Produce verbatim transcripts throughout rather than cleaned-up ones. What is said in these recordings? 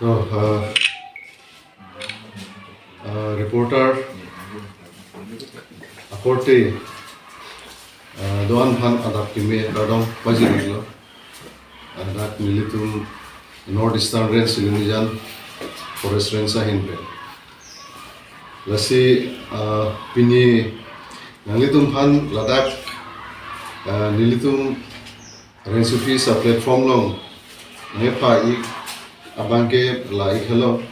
So, uh, uh, reporter akorte, uh, do-an aphan adap keme kardom pajirlo. Uh, dak nelitum North Eastern Range Silonijan Forest Range ahin pen. Lasi, uh, pini nanglitum aphan ladak, uh, nelitum Range Office a-platform along nepha-ik abangke la-ik helo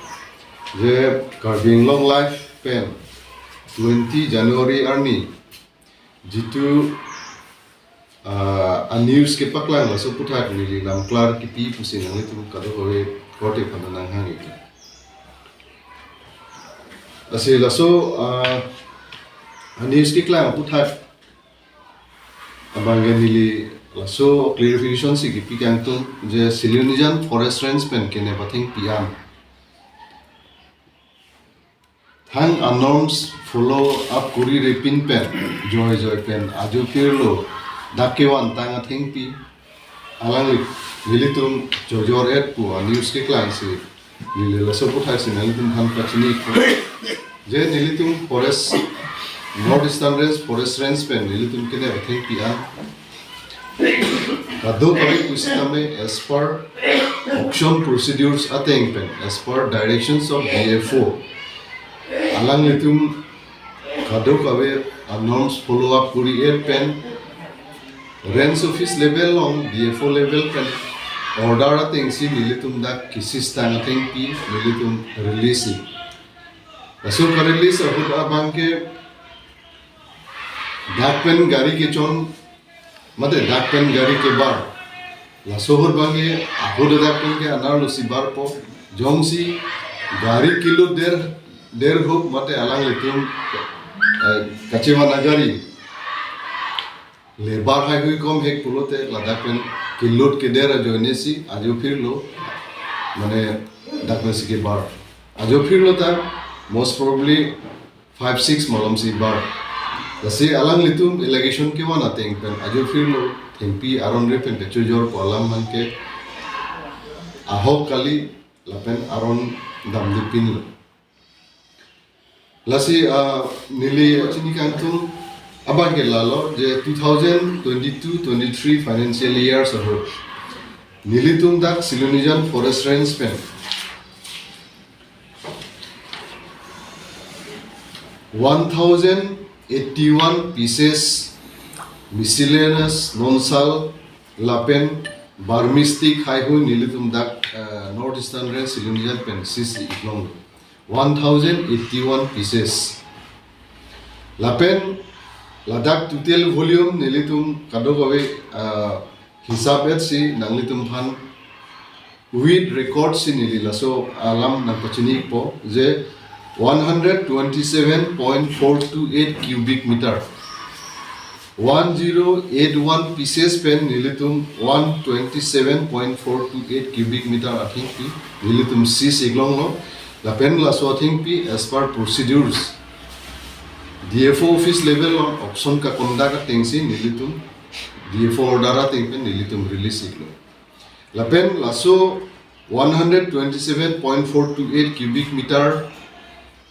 je Karbi Anglong Live pen twenty January arni jitu, ah, a-news kepaklang laso aputhak neli lam klar kipi pusi nanglitum kadokave korte aphan nanghang-ik. Lasi laso, ah, a-news keklang aputhak abangke neli laso clarification si kipi kangtung je Silonijan Forest Range pen kenep athengpi an thang a-norms follow up kori repin pen joijoi pen ajo phirlo dak kevantang athengpi alangli nelitum chojor-et pu a-news keklangsi neli laso aputhak si nanglitum aphan pachini-ikpo je nelitum Forest, North Eastern Range Forest Range pen nelitum kenep athengpi an kadokave pusitame as per auction procedures ateng pen, as per directions of D F O, alanglitum kadokave a-norms follow up kori-et pen Range Office level along D F O level pen order atengsi nelitum dak kisistang athengpi nelitum release-ik. Laso ka-release ahut abangke dak pen gari kechon mate dak pen gari kebar. Laso ahut abangke ahut dak pen ke anerlo si barpo. Jongsi gari kelut der, der ahut mate alanglitum, eh, kachevan agari lebar heihui kom hek pulote ladak pen kelut keder ajoine si ajo phirlo mane dak pen si kebar. Ajo phirlo ta most probably five six malom si bar. Lasi alanglitum allegation kevan ateng pen ajo phirlo thengpi aron-re pen kachojor pu alam abangke ahok kali lapen aron damdepinlo. Lasi, ah, neli chini kangtung abangke lalo je two thousand twenty-two twenty-three financial years ahut nelitum dak Silonijan Forest Range pen one thousand eighty-one pieces miscellaneous nonsal lapen Burmese stick heihui nelitum dak, eh, North Eastern Range Silonijan pen seize-iklong, one thousand eighty-one pieces. Lapen ladak total volume nelitum kadokave, ah, hisap-et si nanglitum aphan with record si neli laso alam nangpachini-ikpo je one hundred twenty-seven point four two eight cubic meter. One zero eight one pieces pen nelitum one twenty-seven point four two eight cubic meter athengpi nelitum seize-iklonglo. Lapen laso athengpi as per procedures D F O office level along auction ka-conduct atengsi nelitum D F O order ateng pen nelitum release-iklo. Lapen laso one hundred twenty-seven point four two eight cubic meter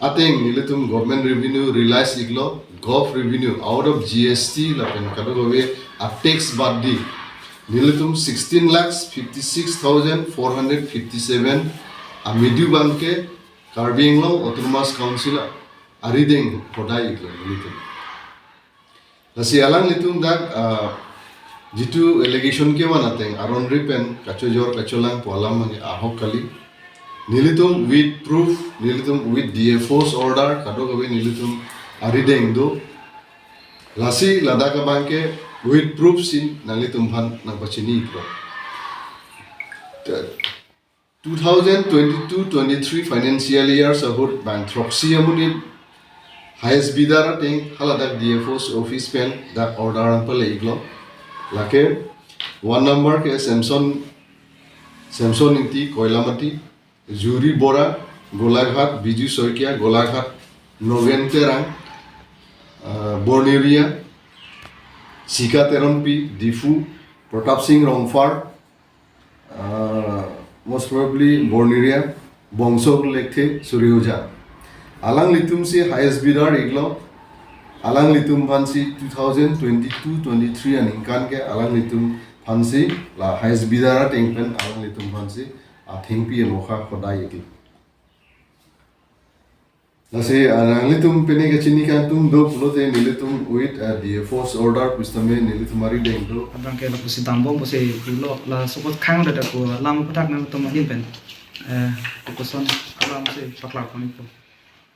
ateng nelitum government revenue realize-iklo, gov revenue out of G S T lapen kadokave a-tax bad di nelitum sixteen lakhs fifty-six thousand four hundred fifty-seven amedu abangke Karbi Anglong Autonomous Council arideng hodai-iklo nelitum. Lasi alanglitum dak, ah, jitu allegation kevan ateng aron-re pen kachojor kacholang pu alam abangke ahok kali. Nelitum with proof, nelitum with D F O's order kadokave nelitum arideng do. Lasi ladak abangke with proof si nanglitum aphan nangpachini-iklo. Two thousand twenty-two twenty-three financial years ahut bang throksi amonit highest bidder ateng haladak D F O's office pen dak order nangpale-iklo. Lake one number ke Samson, Samson Ingti, Koilamati, Juri Bora, Golaghat, Biju Saikia, Golaghat, Nogen Terang, uh, Borneria, Sika Teronpi, Diphu, Pratap Singh Rongphar, uh, most probably Borneria, Bongsor Lekthe Suryoja. Alanglitum si highest bidder iklo. Alanglitum aphansi two thousand twenty-two twenty-three aningkan ke alanglitum aphansi la highest bidder ateng pen alanglitum aphansi athengpi emokha hodai iklo. Lasi, ah, nanglitum pine kachini kangtung do pulote nelitum with, ah, D F O's order pusitame nelitum arideng do. Abang ke lapusi dambom pusi pulo, la sokot khang dada ko alam aputhak nangtum ahin pen, eh, koson alam si paklar pon ikpo.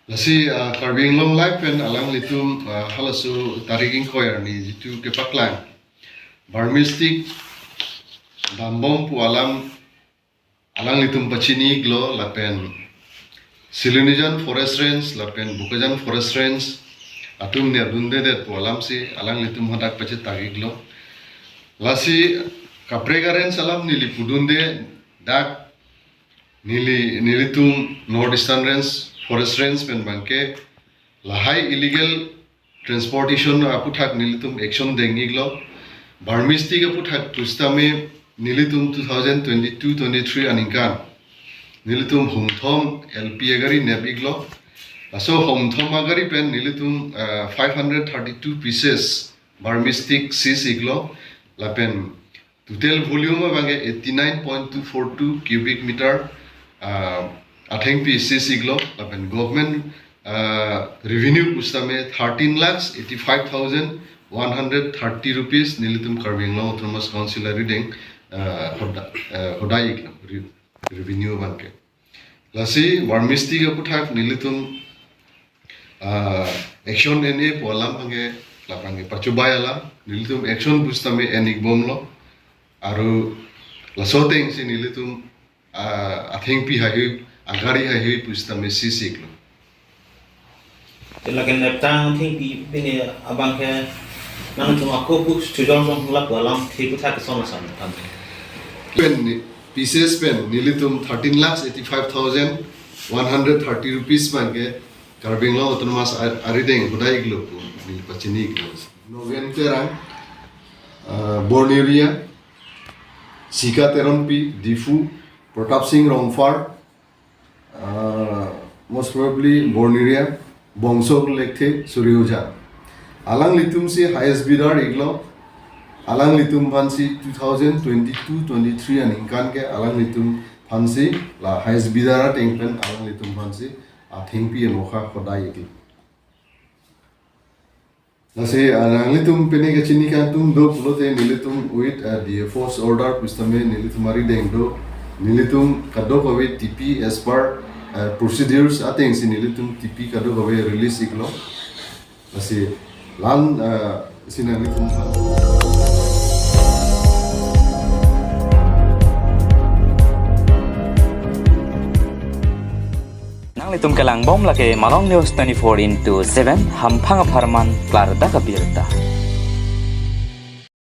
Lasi, ah, Karbi Anglong Live pen alanglitum, ah, halaso tarik ingkoi arni jitu kepaklang Burmese tick dambom pu alam alanglitum pachini iklo lapen Silonijan Forest Range lapen Bokajan Forest Range atum ne dundedet pu alamsi alanglitum hadak pachetak iklo. Lasi kaprek a-range alam neli pudunde, dak neli, nelitum North Eastern Range, Forest Range pen abang ke lahai illegal transportation aputhak nelitum action deng iklo. Burmese tick aputhak pusitame nelitum two thousand twenty-two twenty-three aningkan nelitum homthom L P agari nep iklo. Laso homthom agari pen nelitum, ah, five hundred thirty-two pieces Burmese tick seize iklo. Lapen total volume abang ke eighty-nine point two four two cubic meter, ah, athengpi seize iklo, lapen government, ah, revenue pusitame thirteen lakhs eighty-five thousand one hundred thirty rupees nelitum Karbi Anglong Autonomous Council arideng, ah, hoda-, ah, hodai iklo re-, revenue abang ke. Lasi Burmese tick aputhak nelitum, ah, action en-e pu alam abang ke, labang ke pachobai alam, nelitum action pusitame en ikbomlo. Aru laso atengsi nelitum, ah, athengpi haihui, agari haihui pusitame seize iklo. Te lake neptang athengpi pine abang ke nangtum ako pu chojor jong hula pu alam the aputhak son son abang ke. Pen ni, pieces pen nelitum thirteen lakhs eighty-five thousand one hundred thirty rupees abang ke Karbi Anglong Autonomous a-, arideng hodai iklo pu neli pachini iklo. Nogen Terang, ah, Borneria, Sika Teronpi, Diphu, Pratap Singh Rongphar, ah, most probably Borneria, Bongsor Lekthe Suryoja. Alanglitum si highest bidder iklo. Alanglitum aphansi two thousand twenty-two twenty-three aningkan ke alanglitum aphansi la highest bidder ateng pen alanglitum aphansi athengpi emokha hodai iklo. Lasi, ah, nanglitum pine kachini kangtung do pulote nelitum with, ah, D F O's order pusitame nelitum arideng do, nelitum kadokave T P as per, ah, procedures atengsi nelitum T P kadokave release iklo. Lasi la-an, ah, si nanglitum Nanglitum kelangbom lake Malong News twenty-four into seven, hamphang apharman klardak abirta.